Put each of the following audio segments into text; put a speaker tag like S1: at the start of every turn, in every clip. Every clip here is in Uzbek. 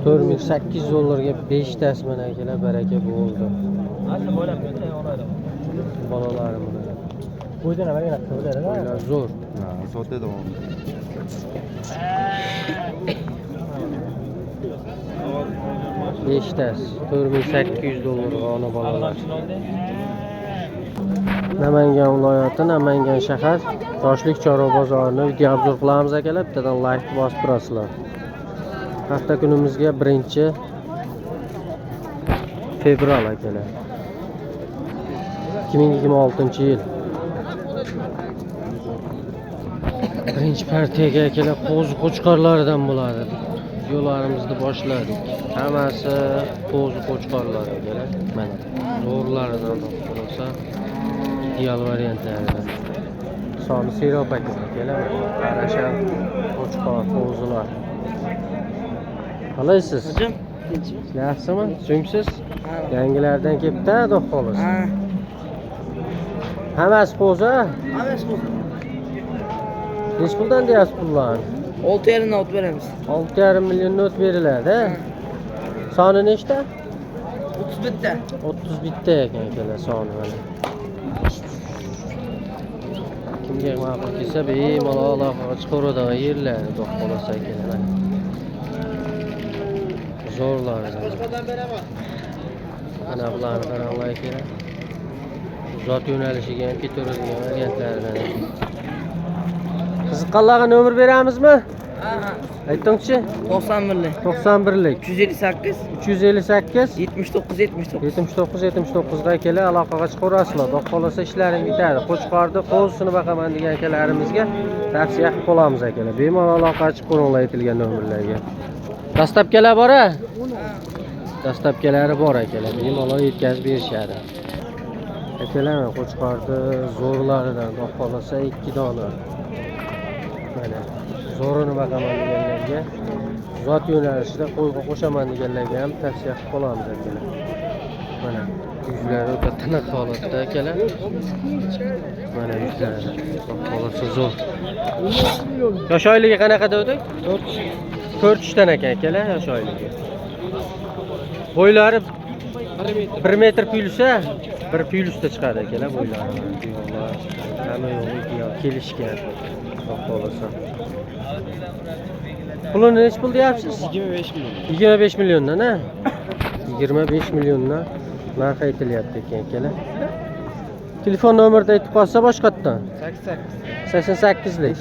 S1: 4800 dollarga 5 tasi mana akalar, baraka bo'ldi. Bolalari mana. Qo'ylar zo'r.
S2: Sotadi.
S1: 5 tasi 4800 dollarga ona bolalar. Namangan viloyati, Namangan shahar, Toshlik chorva bozorini video obzor qilamiz akalar, bittadan like bosib turasizlar. Hafta kunimizga 1 fevral akalar. 2026-yil. Birinchi partiyaga akalar qo'zi qo'chqorlaridan bo'ladi. Videolarimizni boshladik. Hammasi qo'zi qo'chqorlar akalar. Mana zo'rlaridan bo'lsa ideal variantlaridan. Soni serob akalar. Qarasham qo'chqor qo'zilar. Qalaysiz?
S3: Hocam.
S1: Yaxshimi? So'ngsiz? Yangilardan kelibdi, xudo xohlasa.
S3: Ha.
S1: Hammasi qo'zi?
S3: Hammasi qo'zi.
S1: Nechi puldan deyapsiz pullarni?
S3: 6,5 not beramiz.
S1: 6,5 million not beriladi. Soni nechta?
S3: 31 ta.
S1: 31 ta ekan akalar soni mana. Kimga ma'qul kelsa bemalol aloqaga chiqaveradigan yerlari xudo xohlasa akalar. Mana. Zo'rlar. Mana bularni qaranglar akalar. Zot yo'nalishiga ham ketaveradigan variantlardan. Qiziqqanlarga nomer beramizmi?
S3: Ha.
S1: Aytingchi.
S3: 91lik.
S1: 91lik.
S3: 358
S1: 358
S3: 79 79.
S1: 79 79 ga akalar aloqaga chiqaverasizlar. Xudo xohlasa ishlaring bitadi. Qo'chqorni qo'zisini boqaman degan akalarimizga tavsiya qilib qolamiz akalar. Bemalol aloqaga chiqaveringlar aytilgan nomerlarga. Dastlabkalar bor-a? Dastlabkalari bor akalar. Bemalol yetkazib berishadi. Akalar qo'chqorni zo'rlaridan xudo xohlasa 2 dona. Mana zo'rini boqaman deganlarga, zot yo'nalishida qo'yga qo'shaman deganlarga ham tavsiya qilib qolamiz akalar. Mana yuzlari o'ta tiniq holatda akalar. Mana yuzlari xohlasa zo'r. Yosh oyligi qanaqa dedik? 4 tishdan ekan akalar yosh oyligi. Bo'ylari 1 metr plyusa, 1 plyusda chiqadi akalar bo'ylari. Hamma yo'g'i kelishgan. Xohlasa. Pulini nechi pul deyapsiz?
S2: 25 million.
S1: 25 milliondan, ha? 25 milliondan narx aytilyapti ekan akalar. Telefon nomerini aytib qolsa boshqatdan.
S2: 88
S1: 88lik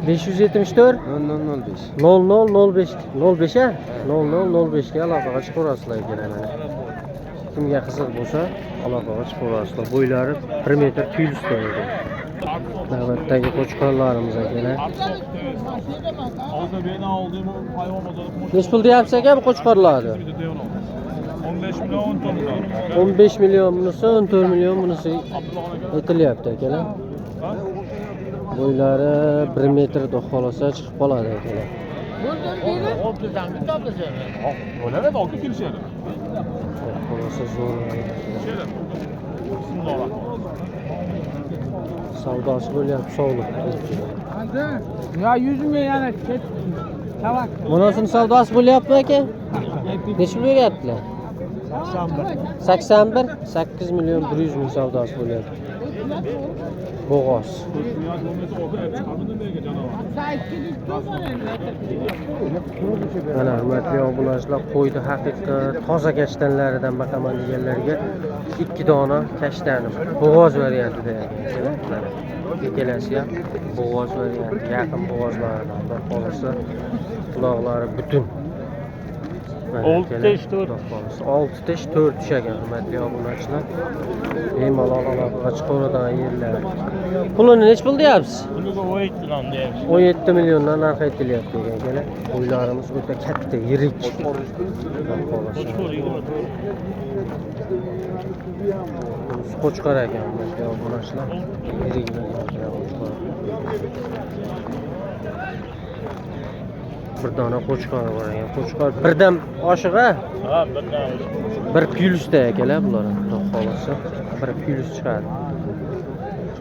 S2: 574
S1: 574
S2: 0005.
S1: 0005 05 ha? 0005 ga aloqaga chiqaverasizlar akalar mana. Kimga qiziq bo'lsa aloqaga chiqaverasizlar. Bo'ylari 1 metr plyusda ekan. Navbatdagi qo'chqorlarimiz akalar. Nechi pul deyapsiz aka bu qo'chqorlarni?
S4: 15 million 14 million.
S1: 15 million bunisi, 14 million bunisi aytilyapti akalar. Bo'ylari 1 metr xudo xohlasa chiqib qoladi akalar.
S4: Bo'ladi, olib kelishadi.
S1: Xohlasa zo'r. Savdosi bo'lyapti sovliq.
S5: Ya 100 ming yana ket. Tavak.
S1: Bunisini savdosi bo'lyaptimi aka? Nechi pul beryaptilar?
S5: 81.
S1: 81 8 million 100 ming savdosi bo'lyapti. Bo'g'oz. Mana hurmatli obunachilar, qo'yni haqiqiy toza kashtanlaridan boqaman deganlarga 2 dona kashtani bo'g'oz variantida ekan. Mana ikkalasi ham bo'g'oz varianti, yaqin bo'g'ozlaridan, xudo xohlasa quloqlari butun.
S4: 6 tish 4.
S1: 6 tish 4 tish ekan hurmatli obunachilar. Bemalol aloqaga chiqaveradigan yerlar. Pulini nechi pul deyapsiz?
S4: Pulini 17 million deyapsiz.
S1: 17 milliondan narx aytilyapti ekan akalar. Qo'ylarimiz o'ta katta, yirik.
S4: Qo'chqor 24.
S1: Qo'chqor ekan hurmatli obunachilar. Yirik qo'chqor. Bir dona qo'chqor bor ekan. Qo'chqor birdan oshiq a?
S4: Ha, birdan.
S1: Bir plyusda akalar bular. Xudo xohlasa bir plyus chiqadi.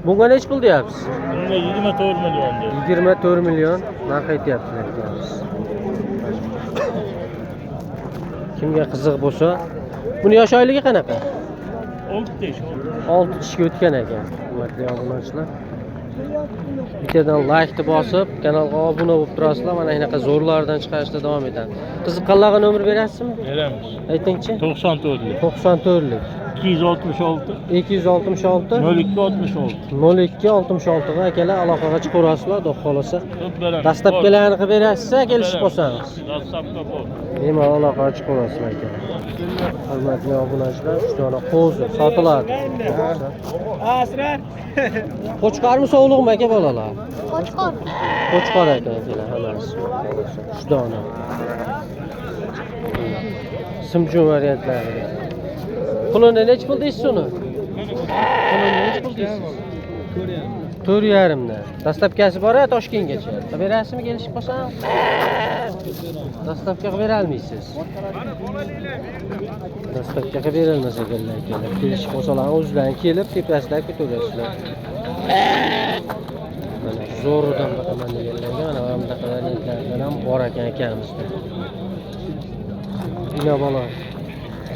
S1: Bunga nechi pul deyapsiz?
S4: Bunga 24 million deydi.
S1: 24 million narx aytyaptilar akamiz. Kimga qiziq bo'lsa, buni yosh oyligi qanaqa?
S4: 6 tish.
S1: 6 tishga o'tgan ekan, hurmatli obunachilar. Bittadan like bosib, kanalga obuna bo'lib turasizlar. Mana shunaqa zo'rlardan chiqarishda davom etadi. Qiziqqanlarga nomer berasizmi?
S4: Beramiz.
S1: Aytingchi.
S4: 94lik.
S1: 94lik.
S4: 266
S1: 266
S4: 02 66.
S1: 02 66 ga akalar aloqaga chiqaverasizlar, xudo xohlasa.
S4: Qilib beramiz.
S1: Dastlabkilarni qilib berasiz, kelishib qolsangiz.
S4: Dastlabki bor.
S1: Bemalol aloqaga chiqaverasizlar akalar. Hurmatli obunachilar, 3 dona qo'zi sotiladi. Qo'chqormi, sovliqmi aka bolalar?
S6: Qo'chqor.
S1: Qo'chqor ekan akalar hammasi. 3 dona. Simjun variantlari. Pulini nechi pul deysiz uni? Pulini nechi pul deysiz? 4,5 dan. Dastlabkasi bor-a Toshkentgacha. Qilib berasizmi kelishib qolsam? Dastlabki qilib bera olmaysiz. Dastlabki qilib berilmas ekanlar akalar. Kelishib qolsalar o'zlari kelib tepasidan ketaverasizlar. Mana zo'ridan boqaman deganlarga mana bunaqa variantlardan ham bor ekan akamizda. Ina bola.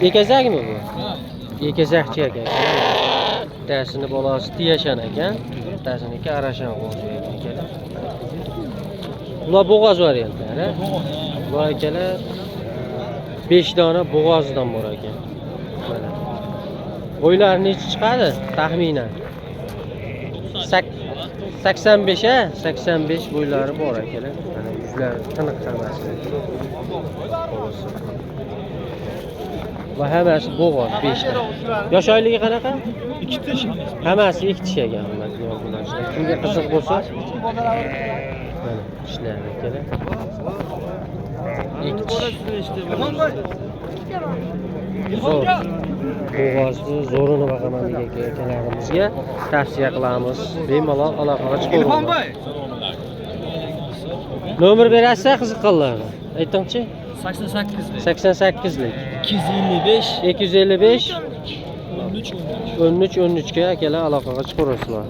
S1: Ekazakmi bu? Ekazakchi ekan. Bittasini bolasi tiyashan ekan, bittasiniki arashan qo'zi ekan akalar. Bular bo'g'oz variantlari. Bular akalar 5 dona bo'g'ozidan bor ekan. Mana. Bo'ylari nechi chiqadi taxminan? 85 a? 85 bo'ylari bor akalar. Mana yuzlari tiniq hammasi. Va hammasi bo'g'oz 5 ta. Yosh oyligi qanaqa?
S4: 2 tish.
S1: Hammasi 2 tish ekan, hurmatli obunachilar. Kimga qiziq bo'lsa, mana tishlari akalar. 2 tish. Zo'r. Bo'g'ozni zo'rini boqaman degan akalarimizga tavsiya qilamiz. Bemalol aloqaga chiqaveringlar. Nomer berasiz qiziqqanlarga. Aytingchi.
S7: 88lik.
S1: 88lik.
S7: 255
S1: 255
S7: 13 13.
S1: 13 13 ga akalar aloqaga chiqaverasizlar.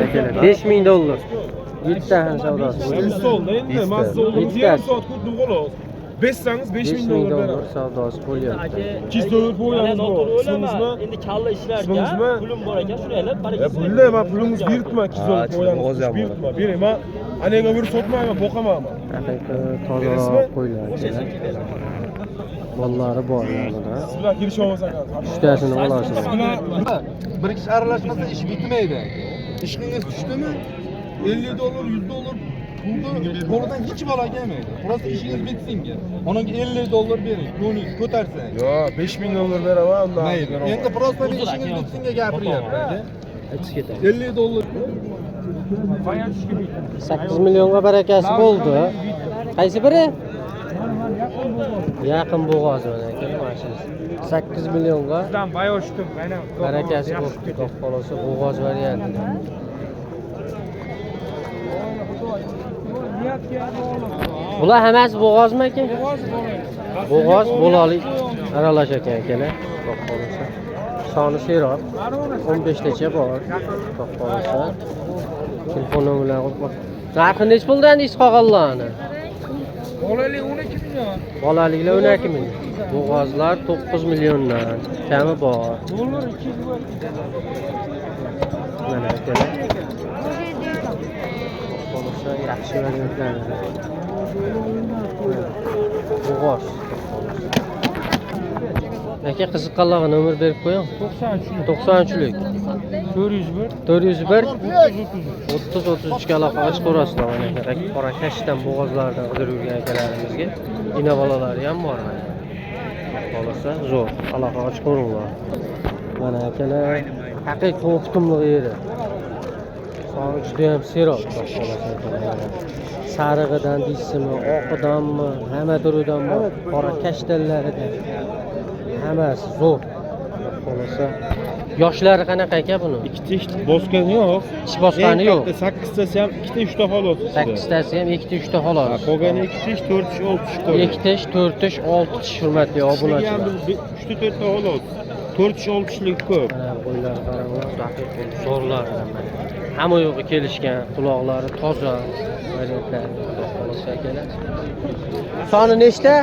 S1: Akalar 5000 dollar. Bitta ham savdosi.
S8: Stolda endi mazza oldi.
S1: Bittasi.
S8: Yarim soat kutdim xolos. Bessangiz 5000
S1: 5000
S8: dollar
S1: dollar
S8: beraman.
S1: savdosi bo'lyapti.
S8: 200 dollar qo'yamiz bor. Ismingizmi?
S7: Endi kalla ishlar
S8: Ismingizmi?
S7: Pulim bor ekan, shuni elab
S8: Ya pulni men pulingiz buyurtma 200 dollar qo'yamiz. Buyurtma. Bering, men anaga bir sotmayman, boqaman.
S1: Haqiqiy tozaroq qo'ylar akalar. Bolalari bor yonida.
S8: Siz bilan kelisha olmasak.
S1: Uchtasini olasiz.
S2: Bir kishi aralashmasa ish bitmaydi. Ishqingiz tushdimi? 50 dollar, 100 dollar pulni qo'lidan hech balo kelmaydi. Просто ishingiz bitsinga. Ondan 50 dollar bering, ko'ningiz ko'tarsin.
S8: Yo'q, 5000 dollar beraman, undan.
S2: Mayli. Endi просто ishingiz bitsinga gapiryapman aka.
S1: Aytish ketadi.
S2: 50 dollar
S1: 8 millionga barakasi bo'ldi. Qaysi biri? Yaqin bo'g'oz mana aka, mana shu 8 millionga barakasi bo'libdi, xudo xohlasa bo'g'oz variantida. Bular hammasi bo'g'ozmi aka? Bo'g'oz bo'lalik aralash ekan akalar, xudo xohlasa. Soni seroq 15 tacha bor, xudo xohlasa. Telefon nomerlarini qo'yib qo'y. Narxi nechi puldan deysiz qolganlarni?
S5: Bolalik 12 million.
S1: Bolaliklar 12 million. Bo'g'ozlar 9 milliondan kami bor.
S5: Dollar 200 bor.
S1: Mana akalar. Xohlasa yaxshi variantlar. Bo'g'oz. Aka qiziqqanlarga nomer berib qo'ying.
S5: 93.
S1: 93lik
S5: 401
S1: 401 30 33 ga aloqaga chiqaverasizlar. Mana shunaqa qora kashtan bo'g'ozlardan qidirib yurgan akalarimizga ina bolalari ham bor mana. Xohlasa zo'r aloqaga chiqaveringlar. Mana akalar haqiqiy o'qtumliq yeri. Soni juda ham seroq, xohlasa akalar. Sarig'idan deysizmi, oqidanmi, hamma turidan bor. Qora kashtanlaridan. Hammasi zo'r. Xohlasa. Yoshlari qanaqa aka buni?
S8: 2 tish bosgani yo'q.
S1: Tish bosgani yo'q.
S8: 8 tasi ham 2 ta 3 ta xolos.
S1: 8 tasi ham 2 ta 3 ta xolos.
S8: Qolgani 2 tish, 4 tish, 6 tish
S1: 2 tish, 4 tish, 6 tish hurmatli obunachilar.
S8: 3 ta 4 ta xolos.
S4: 4 tish, 6 tishlik ko'p.
S1: Mana qo'ylar qaranglar, daqiq zo'rlaridan mana. Hamma yo'g'i kelishgan, quloqlari toza variantlari, xudo xohlasa akalar. Soni nechta?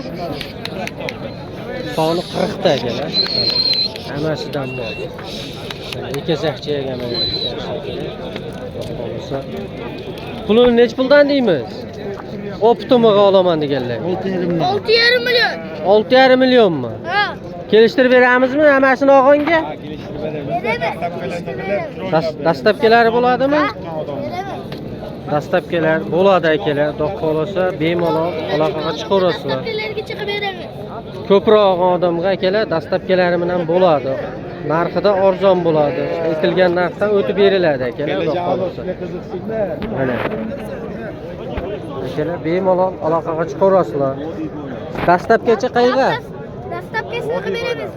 S1: Soni 40 ta akalar. Hammasidan bor. Mana ekazakchaga mana akalar. Xudo xohlasa. Pulini nech puldan deymiz? Optimiga olaman deganlar.
S6: 6,5 million.
S1: 6,5 millionmi?
S6: Ha.
S1: Kelishtirib beramizmi hammasini og'angga?
S6: Beramiz.
S1: Dastlabkilari bo'ladimi?
S6: Beramiz.
S1: Dastlabkilar bo'ladi akalar, xudo xohlasa bemalol aloqaga chiqaverasizlar.
S6: Dastlabkilarga chiqib beramiz.
S1: Ko'proq odamga akalar dastlabkilari bilan bo'ladi. Narxida arzon bo'ladi. Aytilgan narxdan o'tib beriladi akalar, xudo xohlasa. Mana. Akalar bemalol aloqaga chiqaverasizlar. Dastlabgacha qayerga?
S6: Dastlabkisini qilib beramiz.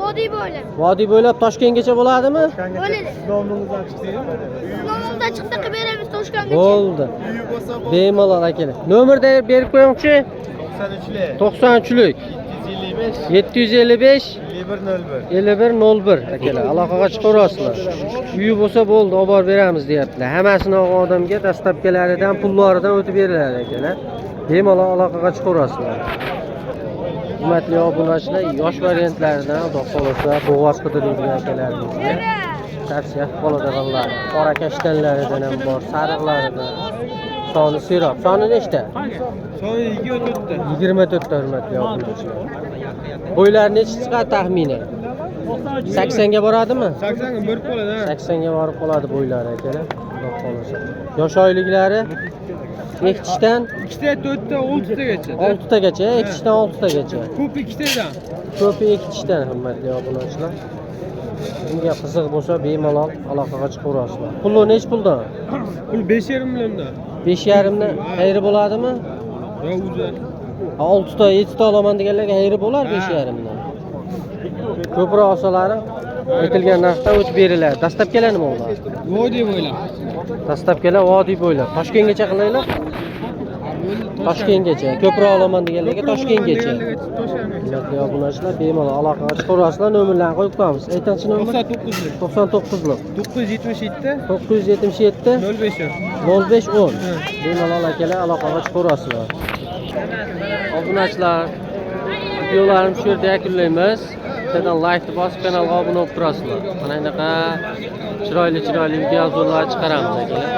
S6: Vodiy bo'ylab.
S1: Vodiy bo'ylab Toshkentgacha bo'ladimi?
S6: Bo'ladi. Nomimizdan chiqsa qilib beramiz Toshkentgacha.
S1: Bo'ldi. Bemalol akalar. Nomerni berib qo'yingchi. 93lik. 755 51 01 akalar aloqaga chiqaverasizlar. Uyi bo'lsa bo'ldi, olib borib beramiz deyaptilar. Hammasini olgan odamga dastlabkilaridan, pullaridan o'tib beriladi akalar. Bemalol aloqaga chiqaverasizlar. Hurmatli obunachilar, yosh variantlaridan xudo xohlasa bo'g'oz qidiradigan akalarimizga tavsiya qilib qoladiganlar. Qora kashtanlaridan ham bor, sariqlaridan. Soni serob. Soni nechta?
S5: Soni 24 ta.
S1: 24 ta hurmatli obunachilar. Bo'ylari necha chiqadi taxminan? 80 ga boradimi?
S5: 80 ga borib qoladi, ha.
S1: 80 ga borib qoladi bo'ylari akalar. Xudo xohlasa. Yosh oyliklari ikki tishdan
S5: Ikkita, to'rtta, oltitagacha.
S1: oltitagacha, ikki tishdan oltitagacha.
S5: Ko'p ikkitadan.
S1: Ko'pi ikki tishdan hurmatli obunachilar. Bunga qiziq bo'lsa bemalol aloqaga chiqaverasizlar. Puli nechi puldan?
S5: Pul 5,5 milliondan.
S1: 5,5 dan xayri bo'ladimi?
S5: Yo, o'zi.
S1: Ha, oltita, yettita olaman deganlarga xayri bo'lar 5,5 dan. Ko'proq olsalaring aytilgan narxdan o'tib beriladi. Dastlabkilar nima ular?
S5: Vodiy bo'ylab.
S1: Dastlabkilar vodiy bo'ylab. Toshkentgacha qilaylik. Toshkentgacha. Ko'proq olaman deganlarga Toshkentgacha.
S5: Toshkentgacha.
S1: Hurmatli obunachilar, bemalol aloqaga chiqaverasizlar, nomerlarni qo'yib qo'yamiz. Aytingchi nomer?
S5: 99lik.
S1: 99lik.
S5: 977
S1: 977
S5: 05
S1: 05 10. Bemalol akalar aloqaga chiqaverasizlar. Obunachilar, videolarni shu yerda yakunlaymiz. Bittadan laykni bosib kanalga obuna bo'lib turasizlar. Mana bunaqa chiroyli chiroyli video chiqaramiz akalar.